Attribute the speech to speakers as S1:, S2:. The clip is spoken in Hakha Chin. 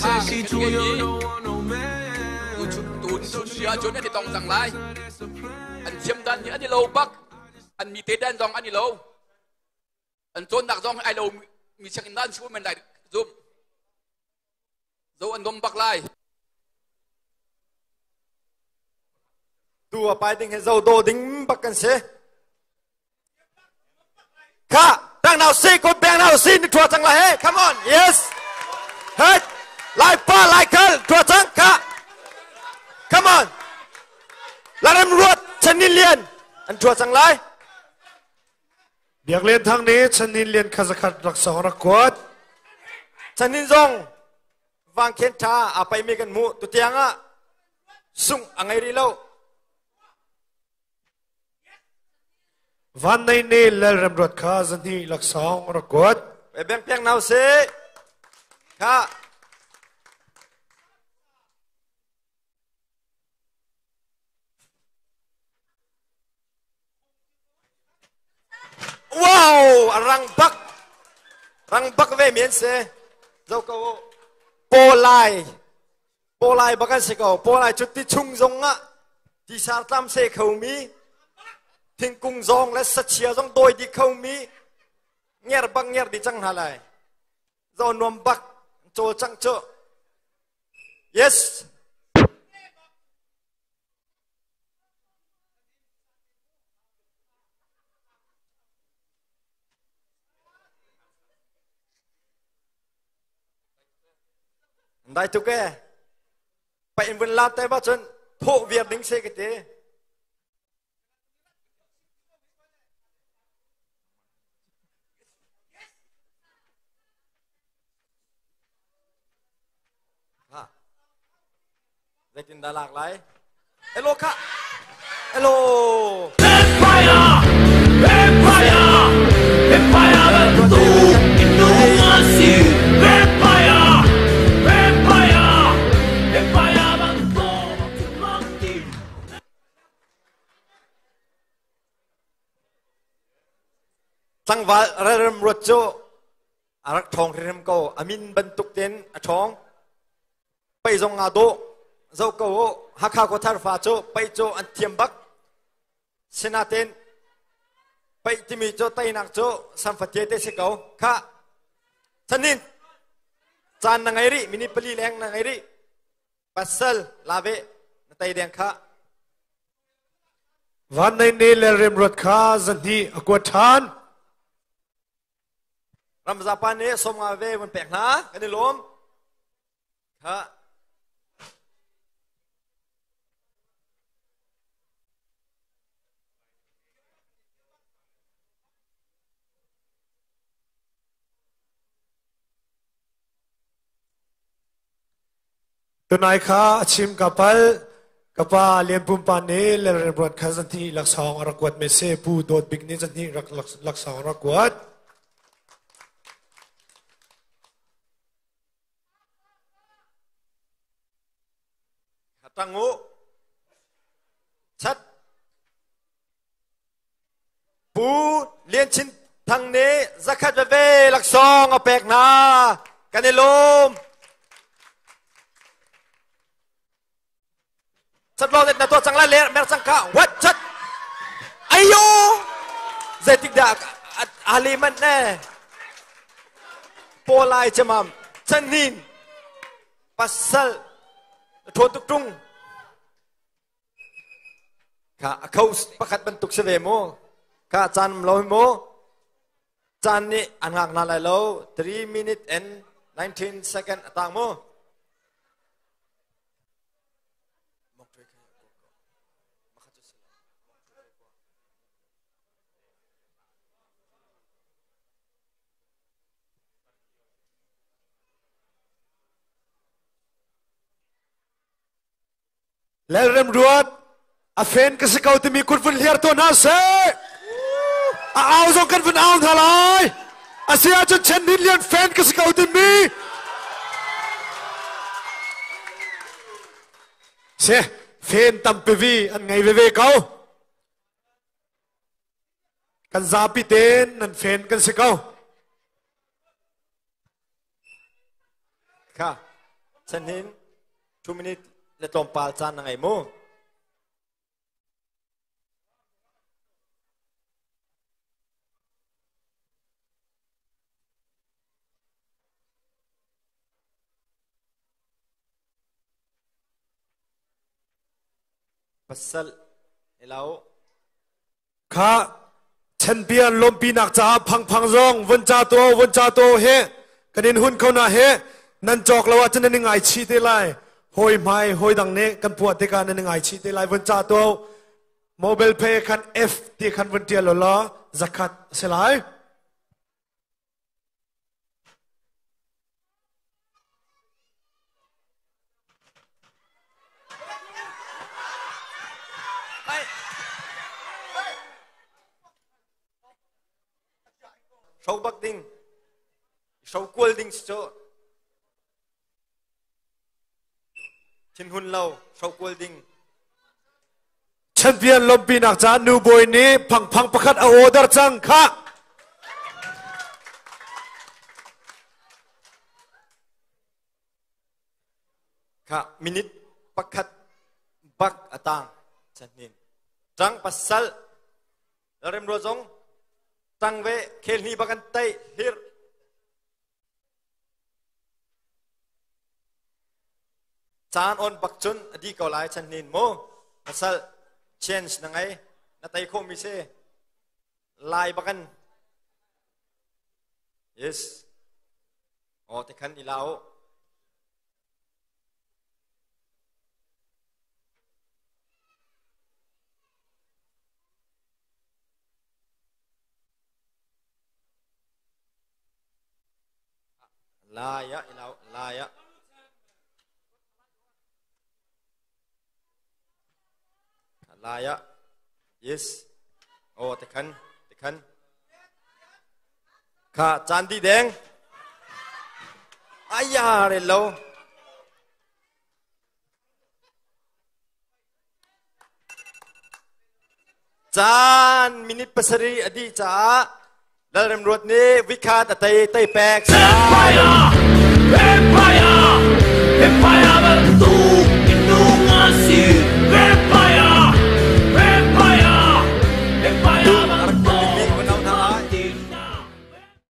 S1: Tha kan ngei i tu tu ahcun an i tong cang lai. An thiam dan hi an i lo bak. An mi te dan zong an i lo. An cawnnak zong ai lo mi sianginn an si men lai zum. Zo an dom bak lai.
S2: Tu a pai ding he zo do ding bak kan si. Kha, bang now si, ko bang now si, ni thua cang la he. Come on, yes. Hey, lai pa lai kal, thua cang kha. Come on. Laram ruat, Chanin Lian, an thua cang lai.
S3: Biak Lian Thang nih Chanin Lian kha zakhat rak song rak kuat.
S2: Chanin zong vang khen tha a pai mi kan mu tu tiang ah sung a ngei ri lo.
S3: Van Nei nih Lalremruat kha zahnih laksawng a rak kuat.
S2: Beng piak nau si. Kha. Wow, a rang bak. Rang bak ve men si. Zo ko. Polai. Pawlai bak an si ko. Pawlai cu ti chung zong ah tisar tlam se khomi, thingkung zong le sachia zong dawi dih khomi, nger bak nger dih cang hna lai. Zo nuam bak cawl cang cu. Yes. Dai tuk e. Pa in vun lat te ba cun thawh viar ding se ka ti. Ha. Zeitin dah lak lai? Hello kha. Hello.
S4: Empire! Empire! Empire bantuk minung an si. Empire! Empire! Empire bantuk mangti.
S2: Tlangval ralram ruat cu a rak ṭhawng hrimhrim ko. A min bantuk tein a ṭhawng. Pei zong aa dawh. Zoh ko u. Hakha khuathar fa cu pei cu an thiam bak. Sinain pei timi cu teinak cu samfatia te si ko. Kha chanin caan na ngei rih minute pali leng na ngei rih. Pasal lave na tei deng kha.
S3: Van nei ne le remruat kha zahnih a kuat ṭhan.
S2: Ramzapa nih 50 ve vun pek hna kan i lawm. Kha
S3: Tunai kha a chim ka pal ka pa Lian Pum Pa nih Lalremruat kha zahnih laksawng a rak kuat me se Pu Dawt Bik nih zahnih rak laksawng a rak kuat.
S2: Tang u. Chat. Pu Lian Chin Thang nih zakhat veve laksawng a pek hna. Kan i lawm. Chat lo na tuah cang lai le mer cang ka. What chat? Ayo! Zeitik dah ali man ne? Polai chamam chanin pasal ṭhawn tuk ṭung. Kha a kho pakhat bantuk si ve mu. Kha caan um lo hi mu. Caan nih an ngak hna lai lo. 3 minute and 19 second a tang mu.
S3: Lalremruat a fen ka si ko timi kut vun hliar tuah hna seh. A au zong kan vun au hna lai. A si ahcun Chen Hnin Lian fan ka si ko timi. Se fen tampi vi an ngei veve ko. Kan zapi ten nan fen kan si ko.
S2: Kha. Chanhin 2 minute le tlawmpal caan na ngei mu. Pasal elo
S3: Kha champion lawmpinak caah phangphang zong vun ca to vun ca to he kan in hun kho na he nan cawk lo ahcun nan i ngaichih te lai hawi hmai hawi dang nih kan puah tikah nan i ngaichih te lai vun ca to mobile pay khan F ti khan vun tial law zakhat si lai.
S2: Hro bak ding hro kual ding si cu thinhun lo hro kual ding
S3: Champion lawmpinak caah nu bawi nih phangphang pakhat a order cang khah.
S2: Kha minute pakhat bak a tang chanin. Tang pasal rem ro zong tang ve khel ni bakan tai hir Caan on bak cun a di ko lai chan nin mu. Pasal change na ngei na tei khawh mi si. Lai bakan. Yes. Oh te khan ilau. Lai ah ilau lai ah. Lai ah. Yes. Oh te khan te khan. Kha caan di deng. Aya re lo. Caan minute pasarih a dih caah Lalremruat nih vikhat a tei tei pek.
S4: Empire! Empire!